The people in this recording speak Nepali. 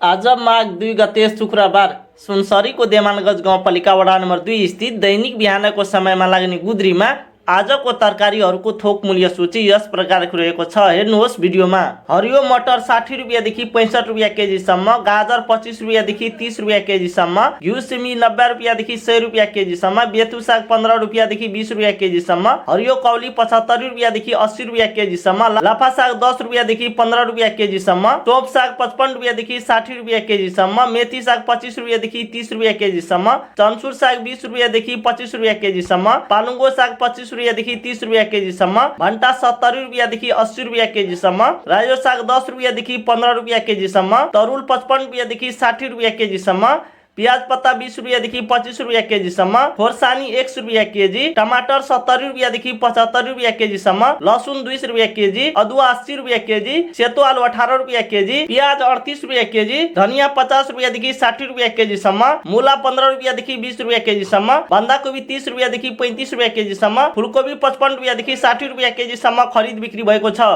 आज माघ 2 गते शुक्रबार सुनसरीको देमानगञ्ज गाउँपालिका वडा नम्बर 2 स्थित दैनिक बिहानको समयमा लाग्ने गुद्रीमा आजको तरकारीहरूको थोक मूल्य सूची यस प्रकारको रहेको छ। हेर्नुहोस् भिडियोमा। हरियो मटर 60 रुपियाँदेखि 65 रुपियाँ केजीसम्म, गाजर 25 रुपियाँदेखि 30 रुपियाँ केजीसम्म, घिउ सिमी 90 रुपियाँदेखि 100 रुपियाँ केजीसम्म, बेथु साग 15 रुपियाँदेखि 20 रुपियाँ केजीसम्म, हरियो कौली 75 रुपियाँदेखि 80 रुपियाँ केजीसम्म, लाफा साग 10 रुपियाँदेखि 15 रुपियाँ केजीसम्म, टोप साग 55 रुपियाँदेखि 60 रुपियाँ केजीसम्म, मेथी साग 25 रुपियाँदेखि 30 रुपियाँ केजीसम्म, चन्सुर साग 20 रुपियाँदेखि 25 रुपियाँ केजीसम्म, पालुङ्गो साग 25 रुपियाँदेखि 30 रुपियाँ केजीसम्म, भन्टा 70 रुपियाँदेखि 80 रुपियाँ केजीसम्म, रायो साग 10 रुपियाँदेखि 15 रुपियाँ केजीसम्म, तरुल 55 रुपियाँदेखि 60 रुपियाँ केजीसम्म, प्याज पत्ता 20 रुपियाँदेखि 25 रुपियाँ केजीसम्म, खोर्सानी 100 रुपियाँ केजी, टमाटर 70 रुपियाँदेखि 75 रुपियाँ केजीसम्म, लसुन 200 रुपियाँ केजी, अदुवा 80 रुपियाँ केजी, सेतो आलु 18 रुपियाँ केजी, प्याज 38 रुपियाँ केजी, धनिया 50 रुपियाँदेखि 60 रुपियाँ केजीसम्म, मुला 15 रुपियाँदेखि 20 रुपियाँ केजीसम्म, बन्दाकोपी 30 रुपियाँदेखि 35 रुपियाँ केजीसम्म, फुलकोपी 55 रुपियाँदेखि 60 रुपियाँ केजीसम्म खरिद बिक्री भएको छ।